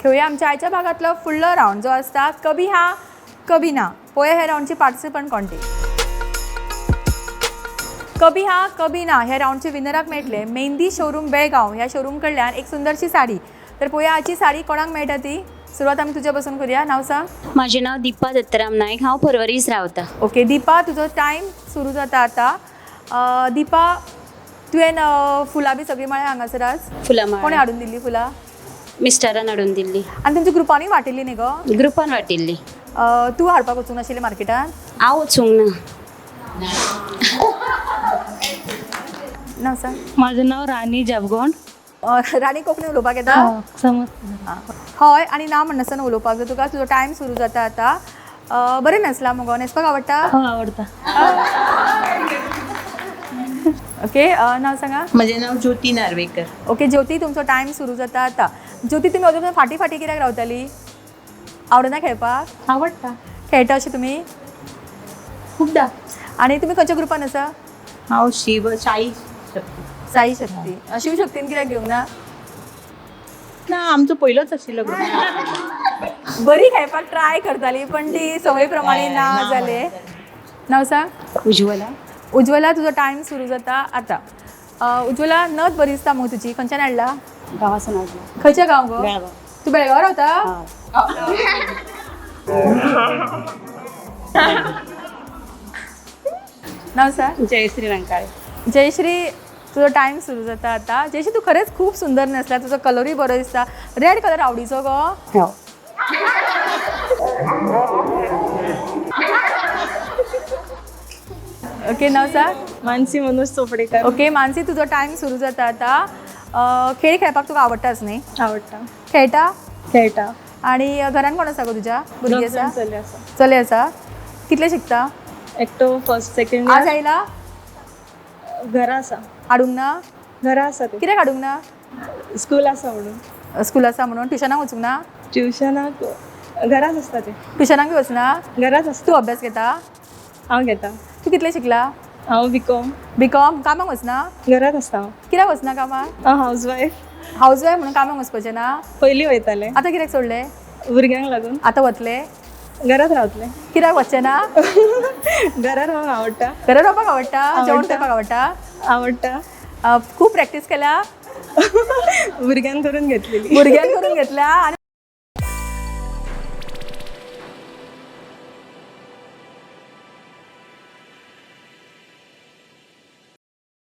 खेळुया आमच्या आयच्या भागातलो फुडलो रावंड जो आसता कभी हा कभी ना. पळोवया ह्या रावंडची पार्टिसिपंट कोण ती. कभी हा कभी ना ह्या रावंडचे विनराक मेळटले मेहंदी शोरूम बेळगांव ह्या शोरूम कडल्यान एक सुंदरशी साडी. तर पळोवया आजची साडी कोणाक मेळटा ती. सुरवात आमी तुज्या पासून करूया. नांव सांग. माझे नाव दीपा दत्तराम नाईक, हांव पर्वरीच रावता. ओके दीपा, तुजो टायम सुरू जाता आतां. दीपा, तुवें फुलां बी सगळीं माळ्या हांगासर आज? फुलां कोणें माळ हाडून दिल्ली फुलां? मिस्टरान हाडून दिल्ली. आनी तुमच्या ग्रुपांनी वाटिल्ली न्ही गो? ग्रुपान वाटिल्ली. तूं हाडपाक वचूंक नाशिल्ली मार्केटान? हांव वचूंक ना. ना सांग. माझं नाव राणी जापगोंड. राणी, कोंकणी उलोवपाक येता? समज. हय आनी ना म्हणनासतना उलोवपाक जाय तुका. तुजो टायम सुरू जाता आतां. बरें न्हेसला मुगो, न्हेसपाक आवडटा? हो, आवडता. ओके, नाव सांगा. म्हजें नाव ज्योती नार्वेकर. ओके ज्योती, तुमचो टायम सुरू जाता आतां. ज्योती, तुमी अजून फाटीं फाटीं कित्याक रावताली? आवडना खेळपाक? आवडता. खेळटा अशें तुमी? खूपदा. आनी तुमी खंयच्या ग्रुपान आसा? हांव शिव साई शक्ती. साई शक्ती. शिवशक्तीन कित्याक घेवंक ना? ना, आमचो पयलोच आशिल्लो ग्रुप. बरी खेळपाक ट्राय करताली पण ती संवय प्रमाणे ना जाले. नाव सांग. उज्वला. उज्वला, तुजो टायम सुरू जाता आतां. उज्वला, नथ बरी दिसता मुगो तुजी, खंयच्यान हाडला? गांवासून हाडला. खंयच्या गांव गो? बेळगांव. तूं बेळगांव रावता? नाव सांग. जयश्री रंकाळे. जयश्री, तुजो टायम सुरू जाता आतां. जयश्री, तूं खरेंच खूब सुंदर न्हेसला, तुजो कलरूय बरो दिसता. रेड कलर आवडीचो गो? हो. ओके, नाव सांग. मानसी मनोज चोपडेकर. ओके मानसी, तुजो टायम सुरू जाता आतां. खेळ खेळपाक तुका आवडटाच न्ही? आवडटा. खेळटा? खेळटा. आनी घरान कोण आसा गो तुज्या? भुरगीं आसा? चले आसा. चले आसा. कितले शिकता? एकटो फर्स्ट सेकंड. आज आयला? घरा आसा. हाडूंक ना? घरा आसा ते. कित्याक हाडूंक ना? स्कूल आसा म्हणून. स्कूल आसा म्हणून. ट्युशनाक वचूंक ना? ट्युशनाक घराच आसता ते. ट्युशनाक बी वचना? घराच आसता. तूं अभ्यास घेता? हांव घेता. तूं कितलें शिकला? हांव बीकॉम. बीकॉम. कामाक वचना? घरात आसता हांव. कित्याक वचना कामाक? हांव हावज वायफ. हावज वायफ म्हणून कामाक वचपाचें ना? पयलीं वयतालें. आतां कित्याक सोडलें? भुरग्यांक लागून. आतां वतलें? घरात रावतलें. कित्याक वचचें ना? घरात रावंक आवडटा. घरात रावपाक आवडटा? जेवण आवडटा. करपाक आवडटा? आवडटा. खूब प्रॅक्टीस केल्या? भुरग्यान करून घेतलेली. भुरग्यान करून घेतल्या. आनी